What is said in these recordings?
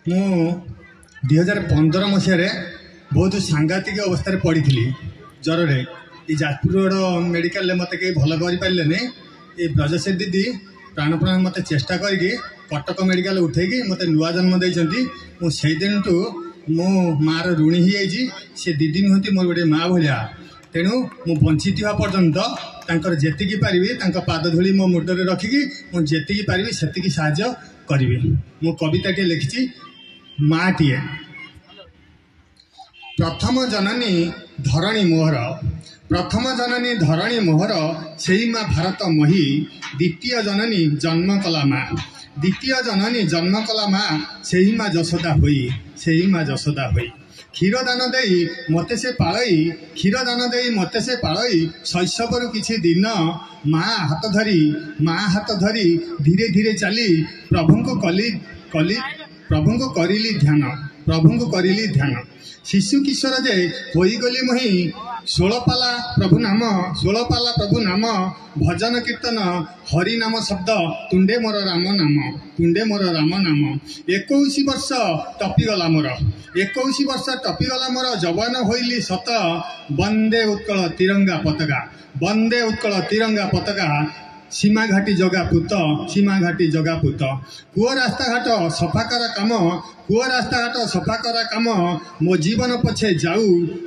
ମୁଁ 2015 ମସିହାରେ ବହୁତ ସାଂଘାତିକ ଅବସ୍ଥାରେ ପଡ଼ିଥିଲି ଜ୍ୱରରେ। ଏ ଯାଜପୁର ରୋଡ଼ ମେଡ଼ିକାଲରେ ମୋତେ କେହି ଭଲ କରିପାରିଲେନି। ଏ ବ୍ରଜଶ୍ରୀ ଦିଦି ପ୍ରାଣପଣେ ମୋତେ ଚେଷ୍ଟା କରିକି କଟକ ମେଡ଼ିକାଲ ଉଠେଇକି ମୋତେ ନୂଆ ଜନ୍ମ ଦେଇଛନ୍ତି। ମୁଁ ସେଇଦିନଠୁ ମୁଁ ମାଆର ଋଣୀ ହେଇଯାଇଛି। ସେ ଦିଦି ନୁହନ୍ତି, ମୋର ଗୋଟେ ମା ଭଳିଆ। ତେଣୁ ମୁଁ ବଞ୍ଚିଥିବା ପର୍ଯ୍ୟନ୍ତ ତାଙ୍କର ଯେତିକି ପାରିବି, ତାଙ୍କ ପାଦ ଧୂଳି ମୋ ମୁଣ୍ଡରେ ରଖିକି ମୁଁ ଯେତିକି ପାରିବି ସେତିକି ସାହାଯ୍ୟ କରିବି। ମୁଁ କବିତାଟିଏ ଲେଖିଛି, ମାଟିଏ। ପ୍ରଥମ ଜନନୀ ଧରଣୀ ମୋହର, ପ୍ରଥମ ଜନନୀ ଧରଣୀ ମୋହର, ସେଇ ମା ଭାରତ ମହି। ଦ୍ୱିତୀୟ ଜନନୀ ଜନ୍ମ କଲା ମା, ଦ୍ୱିତୀୟ ଜନନୀ ଜନ୍ମ କଲା ମା, ସେହି ମା ଯଶୋଦା ହୋଇ, ସେହି ମା ଯଶୋଦା ହୋଇ। କ୍ଷୀର ଦାନ ଦେଇ ମୋତେ ସେ ପାଳଇ, କ୍ଷୀର ଦାନ ଦେଇ ମୋତେ ସେ ପାଳଇ, ଶୈଶବରୁ କିଛି ଦିନ ମା ହାତ ଧରି, ମା ହାତ ଧରି ଧୀରେ ଧୀରେ ଚାଲି ପ୍ରଭୁଙ୍କୁ କଲି କଲି ପ୍ରଭୁଙ୍କୁ କରିଲି ଧ୍ୟାନ, ପ୍ରଭୁଙ୍କୁ କରିଲି ଧ୍ୟାନ। ଶିଶୁ କିଶୋର ଯେ ହୋଇଗଲି ମୁହିଁ, ଷୋଳପାଲା ପ୍ରଭୁ ନାମ, ଷୋଳପାଲା ପ୍ରଭୁ ନାମ, ଭଜନ କୀର୍ତ୍ତନ ହରି ନାମ ଶବ୍ଦ ତୁଣ୍ଡେ ମୋର ରାମ ନାମ, ତୁଣ୍ଡେ ମୋର ରାମ ନାମ। 21 ବର୍ଷ ଟପିଗଲା ମୋର, 21 ବର୍ଷ ଟପିଗଲା ମୋର, ଯବନ ହୋଇଲି ସତ। ବନ୍ଦେ ଉତ୍କଳ ତିରଙ୍ଗା ପତାକା, ବନ୍ଦେ ଉତ୍କଳ ତିରଙ୍ଗା ପତାକା, ସୀମାଘାଟି ଜଗା ପୁତ, ସୀମାଘାଟି ଜଗା ପୁତ। କୂଅ ରାସ୍ତାଘାଟ ସଫା କରା କାମ, କୂଅ ରାସ୍ତାଘାଟ ସଫା କରା କାମ, ମୋ ଜୀବନ ପଛେ ଯାଉ,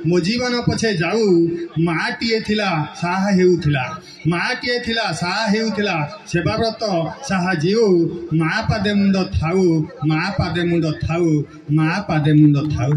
ମୋ ଜୀବନ ପଛେ ଯାଉ। ମାଟିଏ ଥିଲା ସାହା ହେଉଥିଲା, ମାଟିଏ ଥିଲା ସାହା ହେଉଥିଲା, ସେବାବ୍ରତ ସାହା ଜିଉ। ମା ପାଦେ ମୁଣ୍ଡ ଥାଉ, ମା ପାଦେ ମୁଣ୍ଡ ଥାଉ, ମା ପାଦେ ମୁଣ୍ଡ ଥାଉ।